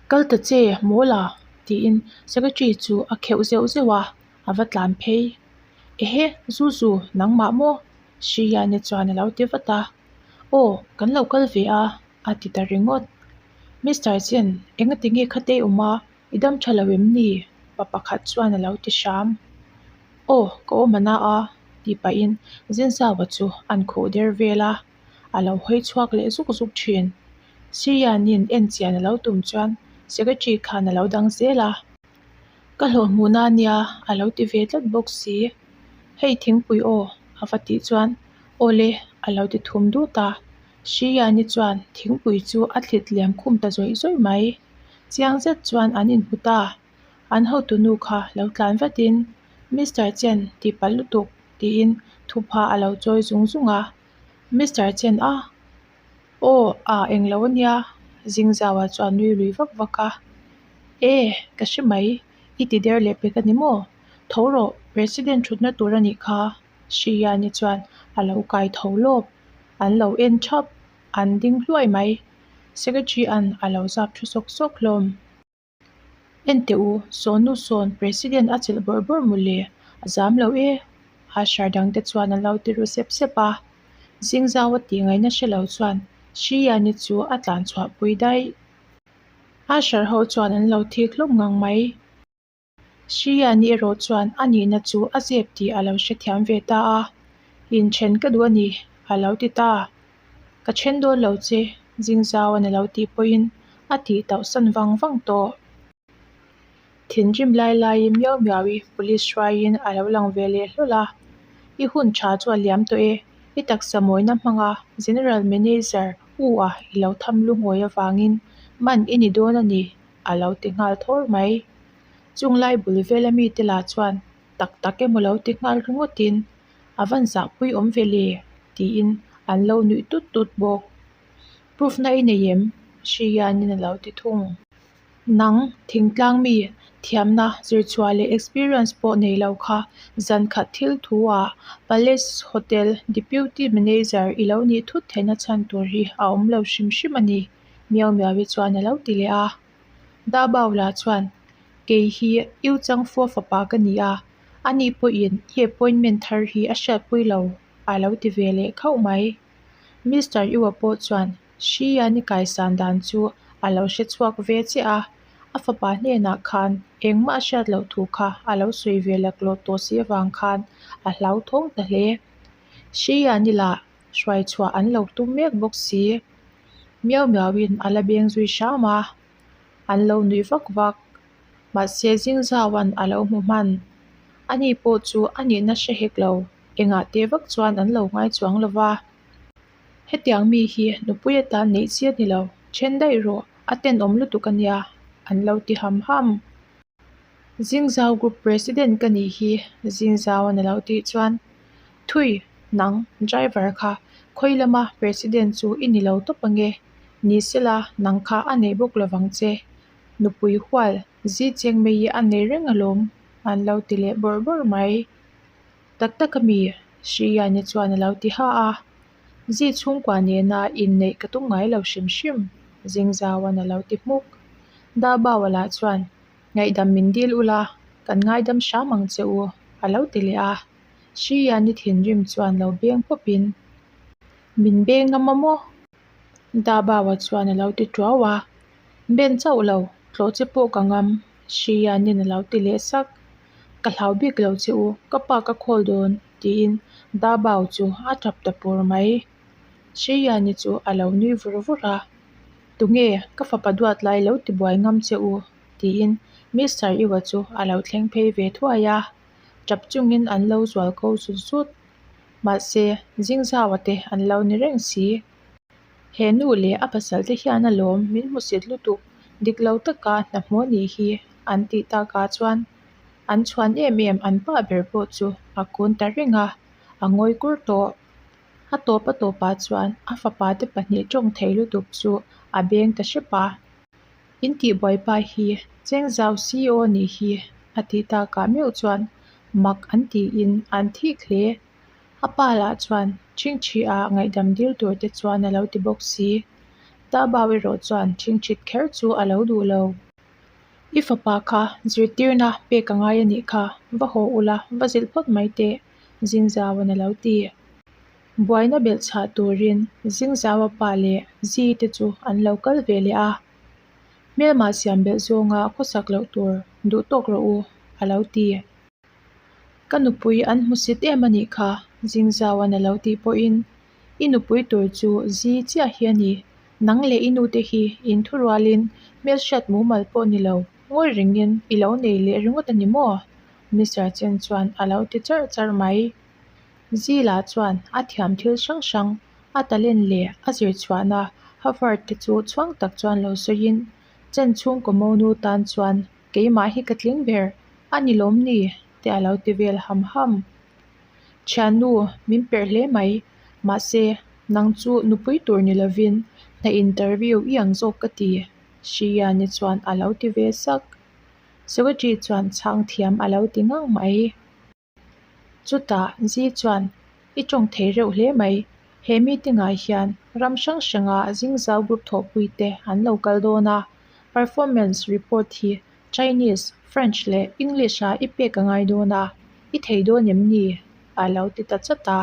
Kal ta che, Mawla, tiin secretary chu a kheuh zeuh zeuh a, a va tlan phei. Ehe, Zuzu, nangmah maw? Hriani chuan a lo ti vat a. Aw, kan lo kal ve a, a ti ta ringawt. Mister Chen, engati nge kha te awm a, i dam tha lo em ni? Pa pakhat chuan a lo ti hram. Aw, ka awm a na a, tih pahin Zinzauva chu an khuh der vel a, a lo hawi chhuak leh zuk zuk thin. Sirianin en chian a lo tum chuan Secretary khan a lo dang zel a. Ka hlawh hmuhna a nia a lo ti ve tlat bawk si. Hei thingpui aw a va tih chuan aw le a lo ti thum dut a. Siriani chuan thingpui chu a thlit liam khum ta zawih zawih mai. Chiang zet chuan an inhmu ta. An hotu nu kha lo tlan vatin Mister Chen ti palh lutuk tiin thupha a lo chawi zung zung a. Mister Chen a Aw a englo ania Zingzaua chuan nui lui vak vak a. E ka hre mai i ti der leh pek a ni maw? Tho rawh President thutna tur a nih kha Hriani chuan a lo kai tho lawp. An lo en thap an ding hluai mai. Secretary an a lo zap thu sawk sawk hlawm. En teh u, Sawnu sawn President a chelh bawrh bawrh mawle, a zam lo e, Usher dangte chuan an lo ti ru sep sep a. Zingzau a tih ngaihna hre lo chuan Hriani chu a tlan chhuah pui daih. Usher ho chuan an lo thik hlawm ngang mai. Hriani erawh chuan a nihna chu a zep tih a lo hrethiam ve ta a, Inthen ka duh a ni, a lo ti ta. Ka then dawn lo che, Zingzauan a lo tih pawhin a tih tauh san vang vang tawh. Thinrim lai laiin miau miau-i police hruaiin a lo lang ve leh hlawl a, I hun tha chu a liam tawh e, i taksa mawina hmanga General Manager U a i lo tham lungawi avangin man i ni dawn a ni, a lo ti nghal thawr mai. Chung lai bul vela mite lah chuan tak tak emaw lo ti nghal ringawtin a van zahpui awm ve le tiin an lo nuih tut tut bawk. Proof na i nei em? Hrianin a lo ti thung. Nang, thingtlang mi, thiamna, zirchhuah leh experience pawh nei lo kha zan khat thil thu ah Palace Hotel Deputy Manager i lo nih thut theihna chhan tur hi a awm lo hrim hrim a ni, Miau Miau-i chuan a lo ti leh a. Dabao lah chuan, Kei hi U Changfua fapa ka ni a, ani pawhin i appointment thar hi a hriatpui lo a lo ti ve leh khauh mai. Mister Yu-a pawh chuan Hriani kaisan dan chu a lo hre chhuak ve chiah a, a fapa hnenah khan engmah a hriat loh thu kha a lo sawi ve laklawh tawh si avang khan a hlauthawng ta hle. Hriani lah hruai chhuah an lo tum mek bawk si. Miau miauin a la beng zui hram a, an lo nuih vak vak. Mahse Zingzauan a lo hmu hman. Ani pawh chu a nihna hre hek lo, engah teh vak chuan an lo ngai chuang lo va. Hetiang mi hi nupui atan neih chi a ni lo, then daih rawh, a tenawm lutuk a nia, an lo ti ham ham. Zingzau Group President ka nih hi Zingzauan a lo tih chuan, Thui, nang, driver kha khawi lama President chu i ni lo tawp ange, ni sela nang kha a nei bawk lovang che, nupui hual zi cheng mai hi a nei reng alawm, an lo ti leh bawrh bawrh mai. Tak tak a mi? Hriani chuan a lo ti ha a. Zi chhungkua nena inneih ka tum ngai lo hrim hrim, Zingzauan a lo ti hmuk. Dabaua lah chuan, Ngaihdam min dil ula, kan ngaidam hram ang che u, a lo ti leh a. Hriani thinrim chuan lo beng pawpin, Min beng ngam a maw? Dabaua chuan a lo ti tuau a. Ben chauh lo, tlawh che pawh ka ngam, Hrianin a lo ti leh sak. Ka hlau bik lo che u, ka pa ka khawl dawn, tiin Dabao chu a tap ta pur mai. Hriani chu a lo nui vur vur a, Tunge, ka fapa duat lai lo ti buai ngam che u, tiin Mister Iwa chu a lo thleng phei ve thuai a. Tap chungin an lo zual ko zut zut. Mahse, Zingzaua te an lo ni reng si. He nu leh a pasal te hian a lawm min hmusit lutuk dik lo taka hna hmuh anih hi an tih takah chuan an chhuan em em an pa ber pawh chu a kun ta reng a, a ngawi kur tawh. A tawp a tawpah chuan a fapa te pahnih tawng thei lutuk chu a beng ta hrep a. In tihbuai pa hi Chengzau CEO anih hi a tih takah meuh chuan mak an tiin an thik hle. A pa lah chuan ṭhingṭhi ah ngaihdam dil tur te chuan a lo ti bawk si. Dabao erawh chuan ṭhingṭhit kher chu a lo duh lo. I fapa kha zirtirna pek a ngai a nih kha, va haw ula va zilh phawt mai teh, Zingzauan a lo ti. Buaina belhchhah turin Zingzaua pa leh Zi te chu an lo kal ve leh a. Hmelmah siam belh zawnga khawsak loh tur duh tawk rawh u, a lo ti. Ka nupui an hmusit em a nih kha, Zingzauan a lo tih pawhin, I nupui tur chu Zi chiah hi a ni. Nang leh i nute hi in thurualin hmelhriat mumal pawh ni lo, ngawi rengin i lo nei leh ringawt a ni maw? Mister Chen chuan a lo ti charh charh mai. Zila chuan a thiam thil hrang hrang, a talent leh a zirchhuahna Harvard te chu chhuang tak chuan lo sawiin, Chen chhungkaw monu tan chuan keimah hi ka tling ber a ni lawm ni? te a lo ti vel ham ham. Thiannu, min perh hle mai. Mahse, nang chu nupui tur ni lovin hna interview i ang zawk ka ti, Shiyani chuan a lo ti ve sak. Secretary chuan chhang thiam a lo ti ngang mai. Chutah Zi chuan, I tawng thei reuh hle mai. He meeting-ah hian ram hrang hranga Zingzau group thawhpuite an lo kal dawn a, performance report hi Chinese, French leh English-ah i pek a ngai dawn a, i thei dawn em ni? a lo ti ta chat a.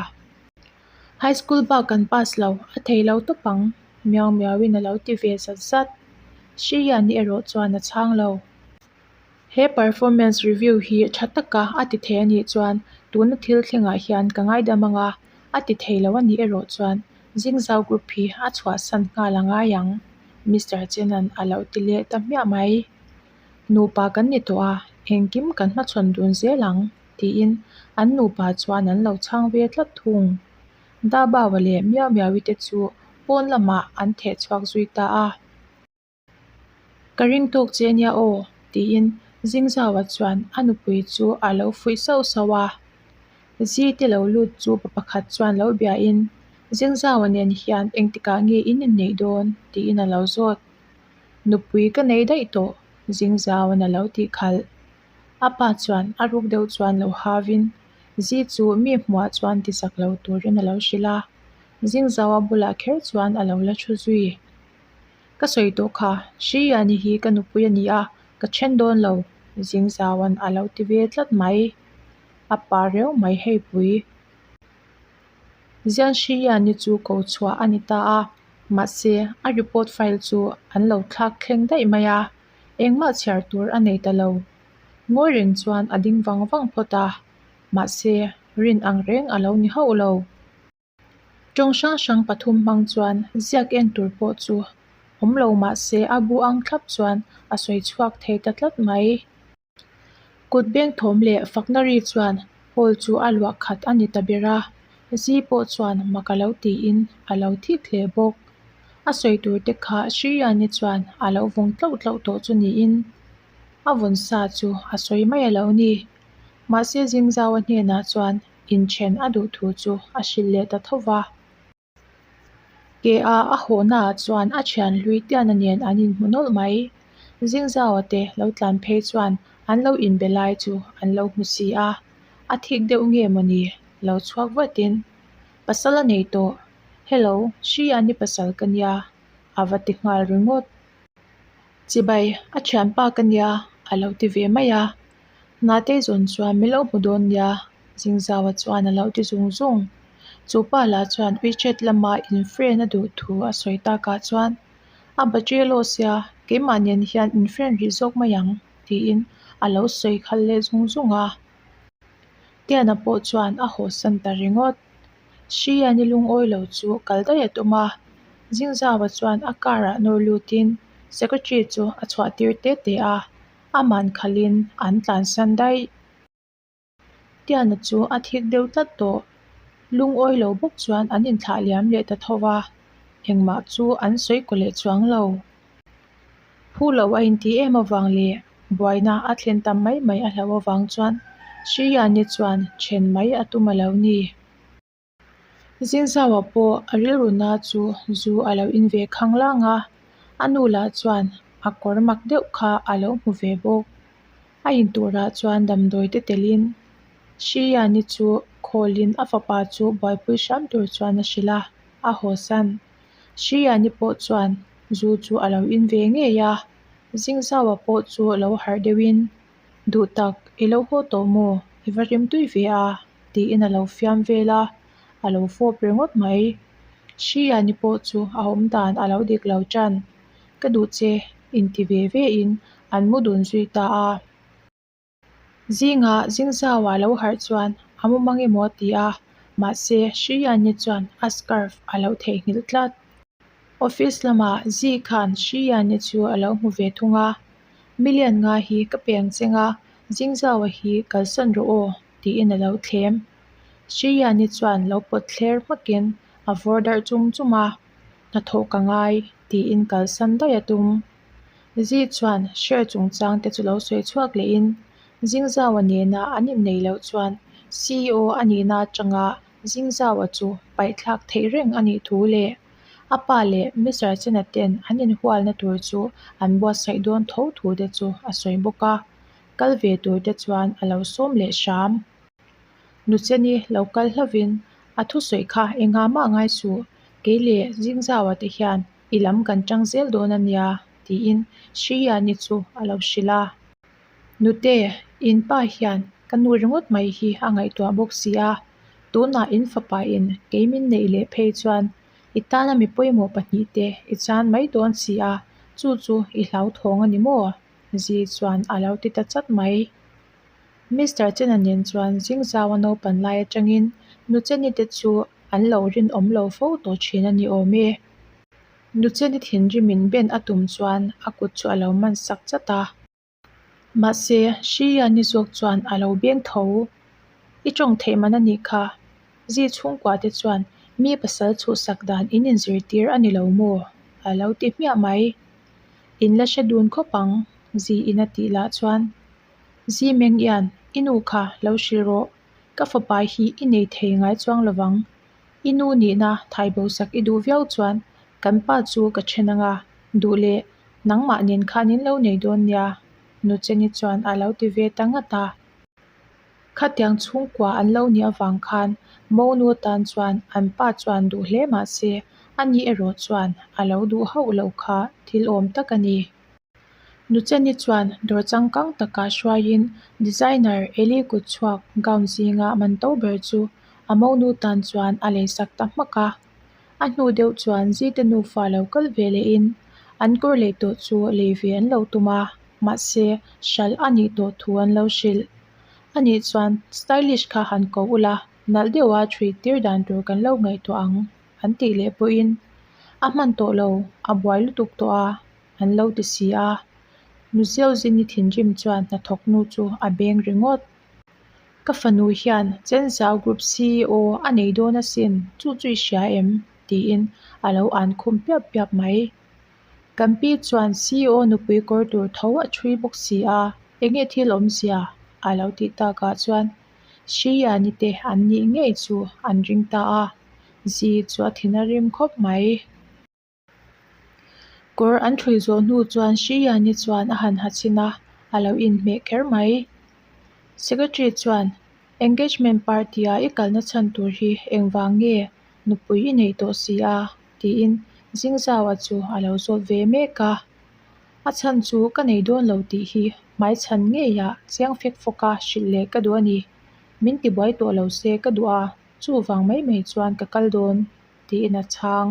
High school bak kan pass lo, a thei lo tawp ang, Miau Miauin a lo ti ve zat zat. Shiyani erawh chuan a chhang lo. He performance review hi tha taka a ti thei a nih chuan tuna thil thlengah hian ka ngaidam ang a, a ti thei lo a nih erawh chuan Zingzau group hi a chhuahsan nghal a ngai ang, Mister Chenan a lo ti leh ta hmiah mai. Nupa kan ni tawh a, engkim kan hmachhawn dun zel ang, tiin an nupa chuan an lo chhang ve tlat thung. Dabawa leh Miau Miaui te chu pawn lamah an theh chhuak zui ta a. Ka ring tawk che nia aw, tiin Zingzaua chuan a nupui chu a lo fuih sauh sauh a. Zi te lo lut chu pa pakhat chuan lo biain, Zingzaua nen hian engtikah nge in inneih dawn? tiin a lo zawt. Nupui ka nei daih tawh, Zingzauan a lo tih khalh. A pa chuan a ruk deuh chuan lo havin, Zi chu mi hmuah chuan ti chak lo turin a lo hrilh a. Zingzaua bulah kher chuan a lo la thu zui. Ka sawi tawh kha, Hriani hi ka nupui a ni a, ka then dawn lo, Zingzauan a lo ti ve tlat mai. A pa reuh mai hei pui. Zian Hriani chu ko chhuah a ni ta a, mahse a report file chu an lo thlak thleng daih mai a, engmah chhiar tur a nei ta lo. Ngawi reng chuan a ding vang vang phawt a, mahse rin ang reng a lo ni hauh lo. Tawng hrang hrang pathum hmang chuan ziak en tur pawh chu awm lo mah se a bu ang thlap chuan a sawi chhuak thei ta tlat mai. Kut beng thawm leh fakna ri chuan hall chu a luah khat a ni ta ber a, Zi pawh chuan mak a lo tiin a lo thik hle bawk. A sawi tur te kha Sriyani chuan a lo vawng tlauh tlauh tawh chu niin a vawn sa chu a sawi mai a lo ni. Mahse Zingzaua hnenah chuan Inthen a duh thu chu a hrilh leh ta tho va. Ke a a hawhnaah chuan a thian hlui Tiana nen an inhmu nawlh mai. Zingzaua te lo tlan phei chuan an lo inbe lai chu an lo hmu si a, a thik deuh nge mawni lo chhuak vatin, Pasal a nei tawh, Hello, Hriani pasal ka nia, a va ti nghal ringawt. Chibai, a thianpa ka nia, a lo ti ve mai a. Hnatei zawn chuan min lo hmu dawn nia, Zingzaua chuan a lo ti zung zung. Chu pa lah chuan WeChat lama in-friend a duh thu a sawi takah chuan, A battery a loss sia, keimah nen hian in-friend rih zawk mai ang, tiin a lo sawi khalh leh zung zung a. Tiana pawh chuan a hawsan ta ringawt. Hriani lungawi lo chu kal daih a tum a, Zingzaua chuan a car ah nawr lutin secretary chu a chhuah tir te te a, a man khalhin an tlansan daih. Tiana chu a thik deuh tlat tawh, lungawi lo bawk chuan an inthlah liam leh ta tho va, engmah chu an sawi kaw leh chuang lo. Phu lo a intih em avang leh buaina a thlen tam mai mai a hlauh avang chuan Sriyani chuan then mai a tum a lo ni. Zingzaua pawh a rilru na chu zu a lo in ve khang lang a, a nu lah chuan a kawr mak deuh kha a lo hmu ve bawk. A in turah chuan damdawi te telin Sriyani chu khawlin a fapa chu buaipui hram tur chuan a hrilh a, a hawsan. Sriyani pawh chuan. Zu chu a lo in ve ngei a, Zingzaua pawh chu lo harh deuhin, Duhtak, i lo haw tawh maw? I va rimtui ve a? tiin a lo fiam vel a, a lo fawp ringawt mai. Hriani pawh chu a awm dan a lo dik lo tan, Ka duh che inti ve ve in an mu dun zui ta a. Zingah Zingzaua lo harh chuan a mu mang emaw a ti a, mahse Hriani chuan a scarf a lo theihnghilh tlat. Office lamah Zi khan Hriani chu a lo hmu ve thung a, Million nga hi ka peng cheng a, Zingzaua hi kalsan rawh aw tiin a lo thlem. Hriani chuan lo pawt thler hmakin a vawr darh chum chum a, Hnathawh ka ngai tiin kalsan daih a tum. Zi chuan share chungchang te chu lo sawi chhuak lehin Zingzaua nena an inneih loh chuan CEO a nihna atanga Zingzaua chu paihthlak theih reng a nih thu leh a pa leh Mister Chena ten an inhualna tur chu an buatsaih dawn tho thu te chu a sawi bawk a, kal ve tur te chuan a lo sawm leh hram. Nucheni lo kal hlauhin a thusawi kha engah mah ngai suh, kei leh Zingzaua te hian I lam kan ṭang zel dawn a nia, tiin Sriyani chu a lo hrilh a. Nute, in pa hian ka nu ringawt mai hi a ngaihtuah bawk si a, tunah in fapa in kei min neih leh phei chuan i tana mi pawimawh pahnihte i chan mai dawn si a, chu chu i hlauthawng a ni maw? Zi chuan a lo ti ta chat mai. Mister Chena nen chuan Zingzau a naupan lai atangin Nucheni te chu an lo rinawm lo fo tawh thin a ni awm e. Nucheni thinrimin Ben a tum chuan a kut chu a lo man sak chat a. Mahse, Hriani zawk chuan a lo beng tho. I tawng theih man a nih kha. Zi chhungkua te chuan mi pasal chhuhsak dan in inzirtir a ni lo maw? A lo ti hmiah mai. In la hre dun khawp ang, Zi in a tih lah chuan. Zi Meng Ian, i nu kha lo hrilh rawh. Ka fapa hi i nei thei ngai chuang lovang. I nu nihna thai bo sak i duh viau chuan kan pa chu ka then anga, duh leh nangmah nen khan in lo nei dawn nia, Nucheni chuan a lo ti ve ta ngat a. Khatiang chhungkua an lo nih avang khan Monu tan chuan an pa chuan duh hle mah se ani erawh chuan a lo duh hauh loh kha thil awm tak a ni. Nucheni chuan dawr changkang takah hruaiin designer Ellie kutchhuak gown zinga man to ber chu a monu tan chuan a leisak ta hmak a. A hnu deuh chuan Zite nufa lo kal ve lehin an kawr lei tawh chu lei ve an lo tum a, mahse hralh a nih tawh thu an lo hrilh. Anih chuan stylish kha han ko ula, nalh deuha ṭhui tir dan tur kan lo ngaihtuah ang an tih leh pawhin a hman tawh lo, a buai lutuk tawh a. An lo ti si a, Nuziauzini thinrim chuan hnathawk nu chu a beng ringawt. Ka fanu hian Chenzau Group ceo a nei dawn asin, chu chu i hria em? tiin a lo an khum piap piap mai. Kan pi chuan ceo nupui kawr tur tho a ṭhui bawk si a, enge thil awmzia? a lo tih takah chuan Hriani te an nih ngei chu an ring ta a, Zi chu a thin a rim khawp mai. Kawr an thlui zawh hnu chuan Hriani chuan a han ha chhin a, a lo inhmeh kher mai. Secretary chuan, Engagement party a i kalna chhan tur hi engvang nge nupui i neih tawh si a? tiin Zingzaua chu a lo zawt ve mek a. A chhan chu ka nei dawn lo tih hi hmaichhan ngeiah chiang fek fawka hrilh leh ka duh a ni. Min tibuai tawh lo se ka duh a, chuvang mai mai chuan ka kal dawn. tiin a chhang.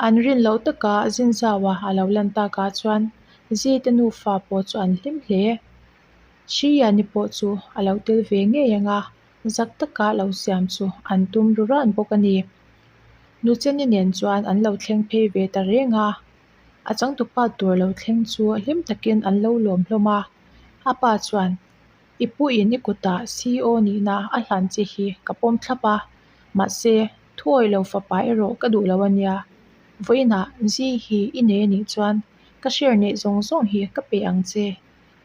An rin loh taka Zinzaua a lo lan takah chuan Zite nufa pawh chu an hlim hle. Hriani pawh chu a lo tel ve ngei ang a, zak taka lo siam chu an tum ru ran bawk a ni. Nucheni nen chuan an lo thleng phei ve ta reng a, a changtupa tur lo thleng chu hlim takin an lo lawm hlawm a, a pa chuan I puiin i kutah CEO nihna a hlan che hi ka pawm thlap a, mahse, thuawi lo fapa erawh ka duh lo a nia. Vawiinah Zi hi i nei a nih chuan ka share neih zawng zawng hi ka pe ang che.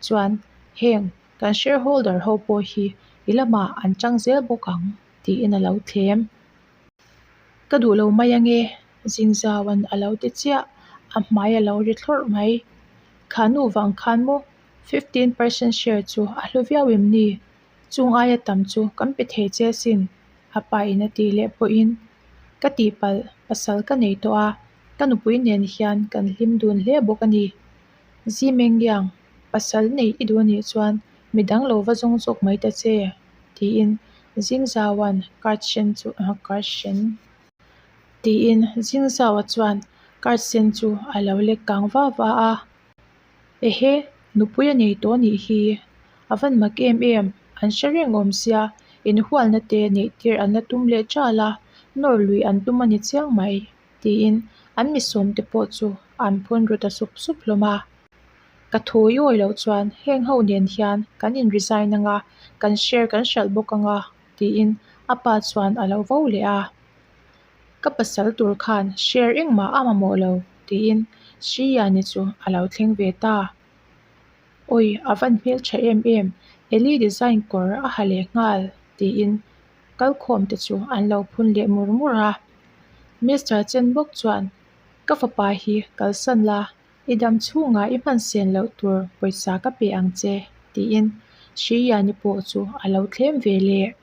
Chuan, heng kan shareholder ho pawh hi i lamah an chang zel bawk ang, tiin a lo thlem. Ka duh lo mai ange, Zingzauan a lo ti chiah, a hmai a lo ri thlawrh mai. Kha nu vang khan maw 15 percent share chu a hlu viau em ni? Chung aia tam chu kan pe thei che sin, a pa in a tih leh pawhin ka tihpalh pasal ka nei tawh a, Ka nupui nen hian kan hlim dun hle bawk a ni. Zimengyang, pasal neih i duh anih chuan midang lo va zawng zawk mai ta che, tiin Zingzaua'n card sen chu card sen. Tiin Zingzaua chuan card sen chu a lo lek kang va va a. Ehe, nupui a nei tawh anih hi. A van mak em em, an hre reng awm sia, inhualna te neih tir an la tum leh ṭal a, nawr lui an tum a ni chiang mai, tiin an mi sawmte pawh chu an phun ru ta sup sup hlawm a. Ka thu i awi loh chuan heng ho nen hian kan in resign anga, kan share kan hralh bawk anga, tiin a pa chuan a lo vo leh a. Ka pasal tur khan share engmah a mamawh lo, tiin Sriyani chu a lo thleng ve ta. Awi, a van hmeltha em em, Eli design kawr a ha leh nghal, tiin kalkhawm te chu an lo phun leh mur mur a. Mister Chen bawk chuan, Ka fapa hi kalsan la, i dam chhungah i hman sen loh tur pawisa ka pe ang che, tiin Sriyani pawh chu a lo thlem ve leh.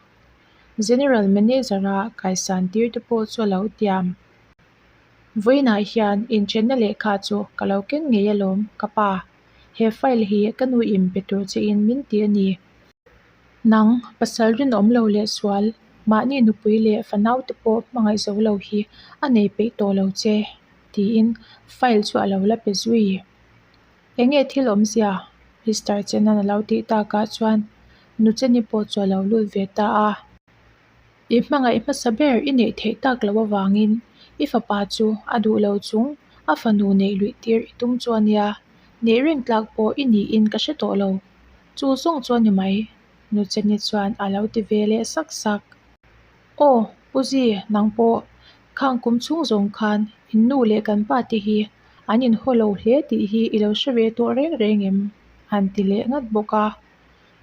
General Manager-a kaisan tir te pawh chu a lo tiam. Vawiinah hian inthenna lehkha chu ka lo keng ngei alawm, ka pa. He file hi ka nu in pe tur che in min ti a ni. Nang, pasal rinawm lo leh sual, mahni nupui leh fanau te pawh hmangaih zo lo hi a nei peih tawh lo che, tiin file chu a lo la pe zui. Enge thil awmzia? Mister Chenan a lo tih takah chuan Nucheni pawh chu a lo lut ve ta a. I hmangaih hmasa ber i neih theih tak loh avangin i fapa chu a duh lo chung a fanu neih luih tir i tum chu a nia, neih reng tlak pawh i niin ka hre tawh lo. Chu zawng chu a ni mai, Nucheni chuan a lo ti ve leh sak sak. Aw, Pu Zi, nang pawh khang kum chhung zawng khan in nu leh kan pa te hi an inhaw lo hle tih hi i lo hre ve tawh reng reng em? an ti leh ngat bawk a.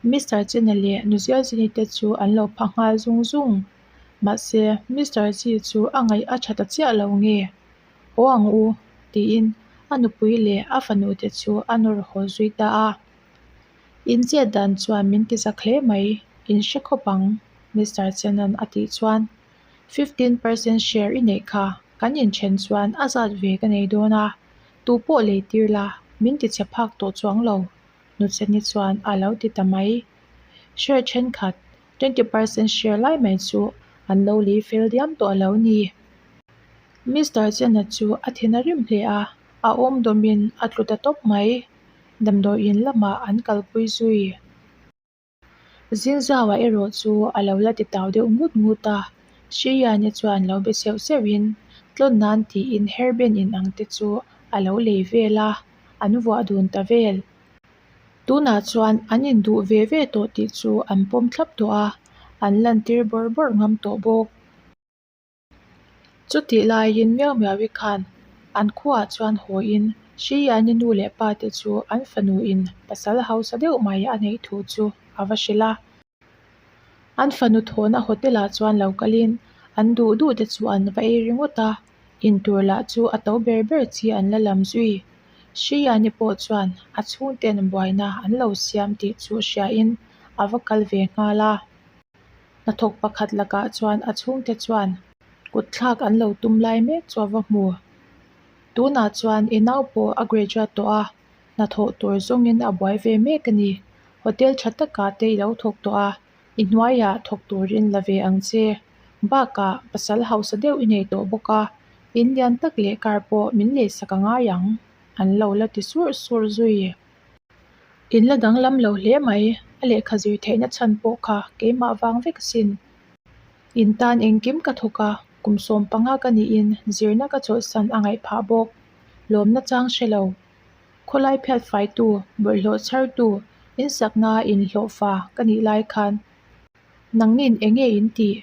Mister Chena leh Nuzialzini te chu an lo pha nghal zung zung. Mahse, Mister Chi chu a ngaih a tha ta chiah lo nge? Haw ang u, tiin a nupui leh a fanu te chu a nawr haw zui ta a. In chet dan chuan min ti zak hle mai, in hre khawp ang, Mister Chena'n a tih chuan 15 percent share i neih kha, kan inthen chuan a zat ve ka nei dawn a, tu pawh lei tir la, min ti chhe phak tawh chuang lo, Nucheni chuan a lo ti ta mai. Share thenkhat, 20 percent share lai mai chu an lo lei fel diam tawh a lo ni. Mister Chena chu a thin a rim hle a, a awm dawmin a tlu ta tawp mai. Damdawiin lamah an kalpui zui. Zinzauah erawh chu a lo la ti tau deuh ngut ngut a, Sriyani chuan lo be seuh seuhin tlawn nan tiin hairband in ang te chu a lo lei vel a, an vuah dun ta vel. Tunah chuan an induh ve ve tawh tih chu an pawm thlap tawh a, an lantir bawrh bawrh ngam tawh bawk. Chutih laiin Miau Miaui khan an khuaah chuan hawiin Hriani nu leh pa te chu an fanuin pasal hausa deuh mai a neih thu chu a va hrilh a. An fanu thawhna hotel ah chuan lo kalin an duh duh te chu an va ei ringawt a, intur lah chu a to ber ber chi an la lam zui. Hriani pawh chuan a chhungten buaina an lo siam tih chu hriain a va kal ve nghal a. Hnathawk pakhat lakah chuan a chhungte chuan kut thlak an lo tum lai mek chu a va hmu. Tunah chuan i nau pawh a graduate tawh a, hnathawh tur zawngin a buai ve mek a ni. Hotel tha takah te i lo thawk tawh a, i hnuaiah thawk turin la ve ang che. Bakah pasal hausa deuh i nei tawh bawk a, in lian tak leh car pawh min leisak a ngai ang, an lo la ti surh surh zui. In la danglam lo hle mai, a lehkha zir theihna chhan pawh kha keimah vang vek asin. In tan engkim ka thawk a, kum 15 ka niin zirna ka chawlhsan a ngaih phah bawk. Lawmna chang hre lo. Khawlai phiat faitu, bawlhhlawh chhartu, insakna inhlawhfa ka nih lai khan nangnin eng nge in tih?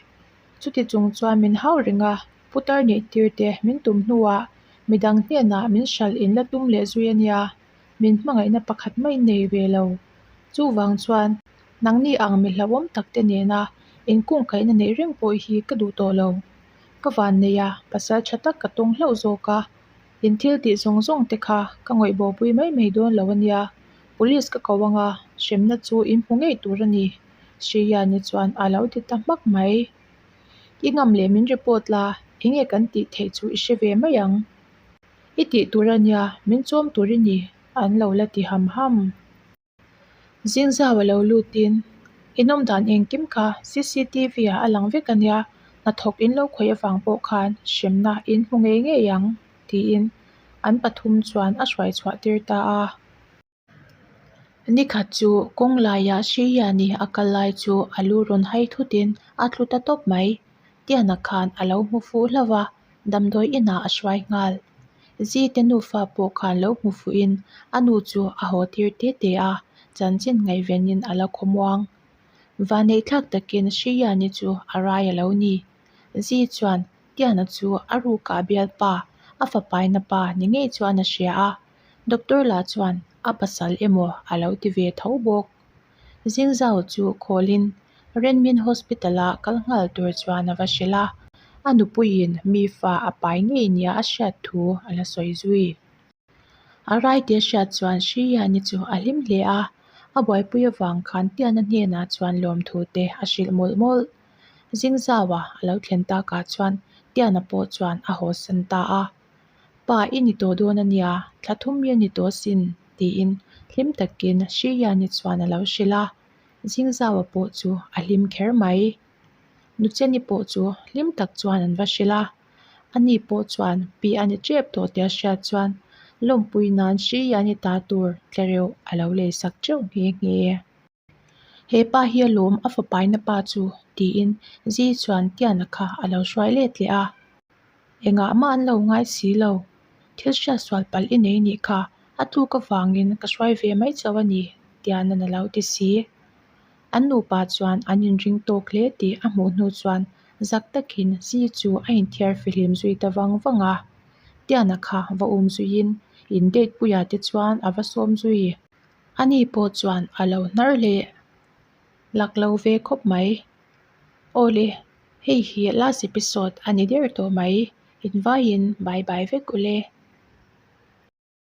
Chuti chung chuan min hau reng a, putar neih tir te min tum hnuah midang hnenah min hralh in la tum leh zui a nia. Min hmangaihna pakhat mai nei ve lo. Chuvang chuan nangni ang mi hlauhawm tak te nena inkungkaihna neih reng pawh hi ka duh tawh lo. Ka van nei a, pasal tha tak ka tawng hlauh zawk a. In thil tih zawng zawng te kha ka ngawih bopui mai mai dawn lo a nia. Police ka ko anga hremna chu in hmu ngei tur a ni, Sriyani chuan a lo ti ta hmak mai. I ngam leh min report la, enge kan tih theih chu i hre ve mai ang. I tih tur a nia, min chawm tur i ni, an lo la ti ham ham. Zingzau a lo lutin, In awmdan engkim kha cctv ah a lang vek a nia, hnathawk in lo khawih avang pawh khan hremna in hmu ngei ngei ang, tiin an pathum chuan a hruai chhuah tir ta a. Nikhat chu kawng laiah Hrihiani a kal lai chu a lu rawn hai thutin a tlu ta tawp mai. Tiana khan a lo hmu fuh hlauh a, damdawi inah a hruai nghal. Zite nufa pawh khan lo hmu fuhin a nu chu a haw tir te te a, chanchin ngaihvenin a la khawmuang. Vaneihthlak takin Hrihiani chu a rai a lo ni. Zi chuan Tiana chu a rukah bialpa, a fapaina pa ni ngei chuan a hria a. Doctor lah chuan a pasal emaw a lo ti ve tho bawk. Zingzau chu khawlin Renmin Hospital-a kal nghal tur chuan a va hrilh a, a nupuiin mi fa a pai ngei nia a hriat thu a la sawi zui. A raite hriat chuan Hriani chu a hlim hle a, a buaipui avang khan Tiana hnenah chuan lawmthu te a hrilh mawlh mawlh. Zingzaua a lo thlen takah chuan Tiana pawh chuan a hawsan ta a. Pa i ni tawh dawn a nia, thla thum mi a ni tawh asin, tiin hlim takin Hriani chuan a lo hrilh a. Zingzaua pawh chu a hlim kher mai. Nucheni pawh chu hlim tak chuan an va hrilh a. Ani pawh chuan pi a ni tep tawh tia hriat chuan lawmpui nan Hriani ta tur tlereuh a lo lei sak teuh nghe nghe. He pa hi a lawm a fapaina pa chu tiin Zi chuan Tiana kha a lo hruai let leh a. Engah mah an lo ngai si lo. Thil hriat sual palh i nei nih kha a tluk avangin ka hruai ve mai chauh a ni Tiana'n a lo ti si. An nupa chuan an inring tawk hle tih a hmuh hnu chuan zak takin Zi chu a inthiar fihlim zui ta vang vang a. Tiana kha va um zuiin in date puiah te chuan a va sawm zui. Ani pawh chuan a lo hnar leh lak lo ve khawp mai. Awle, hei hi last episode a ni der tawh mai. Invaiin bye bye vek ule.